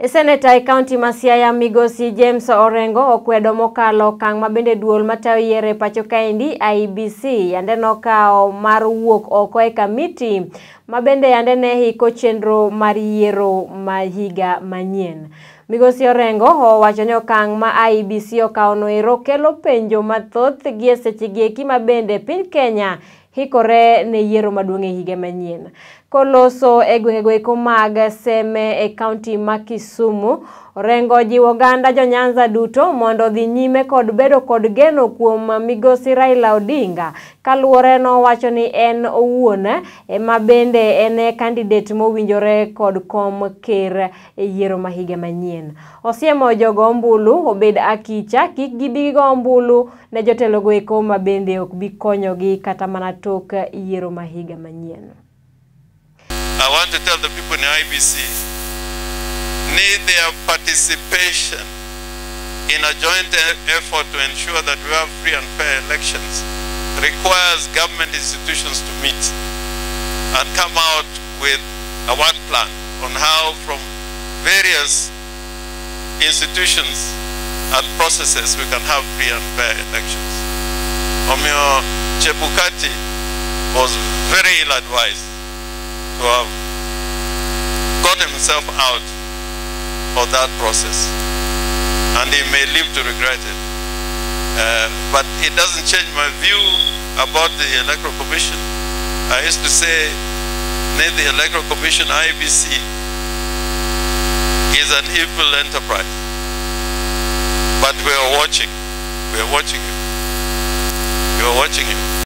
Seneta e kaunti ma Siaya Migosi James Orengo okwedo mokalo okang' ma bende duol matayo yiero e pacho kaendi IEBC yande nokawo mar wuok oko e kamiti ma bende yande ne hiko chenro mar yiero ma higa manyien. Migosi Orengo owacho ni okang' ma IEBC okawo noero kelo penjo mathoth gi e seche gi eki ma bende piny Kenya hikore ne yiero maduong' e higa manyien. Koloso e gwengego eko mag Seme e kaunti ma Kisumu, Orengo jiwo oganda jo Nyanza duto mondo odhi nyime kod bedo kod geno kuom Migosi Raila Odinga. Kaluwore nowacho ni en owuon ema bende en e candidate mowinjore kod kom ker e yiero ma higa manyien. Osiemo jogo ombulu obed akicha kik gibi gigo ombulu ne jotelogo eko ma bende ok bi konyogi kata mana tok yiero ma higa manyien. I want to tell the people in IEBC need their participation in a joint effort to ensure that we have free and fair elections requires government institutions to meet and come out with a work plan on how from various institutions and processes we can have free and fair elections. Omiyo Chebukati was very ill advised to have got himself out of that process, and he may live to regret it. But it doesn't change my view about the Electoral Commission. I used to say, the Electoral Commission, IEBC, is an evil enterprise. But we are watching. We are watching him. We are watching him.